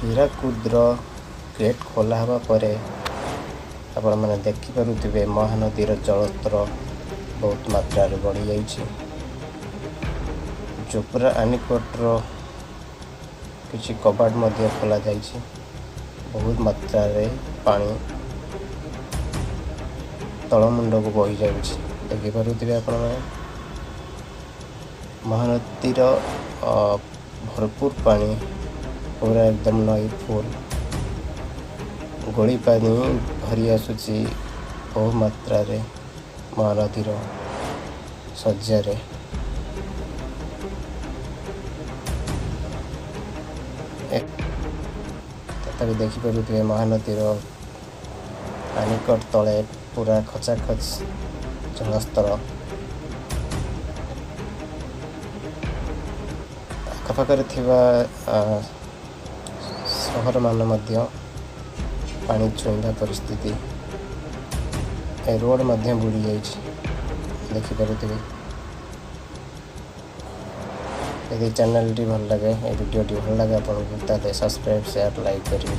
ହୀରାକୁଦର gate ଖୋଲା ହେବା ପରେ ଆପଣମାନେ ଦେଖିପାରୁଥିବେ, ମହାନଦୀର ଜଳସ୍ତର ବହୁତ ମାତ୍ରାରେ ବଢ଼ିଯାଇଛି। ଜୋବ୍ରା ଆନିକଟର କିଛି କବାଟ ମଧ୍ୟ ଖୋଲାଯାଇଛି। ବହୁତ ମାତ୍ରାରେ ପାଣି ତଳମୁଣ୍ଡକୁ ବହିଯାଉଛି, ଦେଖିପାରୁଥିବେ ଆପଣମାନେ। ମହାନଦୀର ଭରପୁର ପାଣି, ପୁରା ଏକଦମ ନଈ ଫୁଲ୍ ଗୋଳି ପାଣି ଭରି ଆସୁଛି ବହୁ ମାତ୍ରାରେ ମହାନଦୀର ଶଯ୍ୟାରେ। ତଥାପି ଦେଖିପାରୁଥିବେ, ମହାନଦୀର ଆନିକଟ ତଳେ ପୁରା ଖଚାଖଚ ଜଳସ୍ତର। ଆଖପାଖରେ ଥିବା ସହରମାନ ମଧ୍ୟ ପାଣି ଛୁଇଁବା ପରିସ୍ଥିତି। ଏ ରୋଡ଼ ମଧ୍ୟ ବୁଡ଼ି ଯାଇଛି, ଦେଖିପାରୁଥିବେ। ଯଦି ଚ୍ୟାନେଲଟି ଭଲ ଲାଗେ, ଏ ଭିଡ଼ିଓଟି ଭଲ ଲାଗେ ଆପଣଙ୍କୁ, ତାହେଲେ ସବସ୍କ୍ରାଇବ୍, ସେୟାର, ଲାଇକ୍ କରିବେ।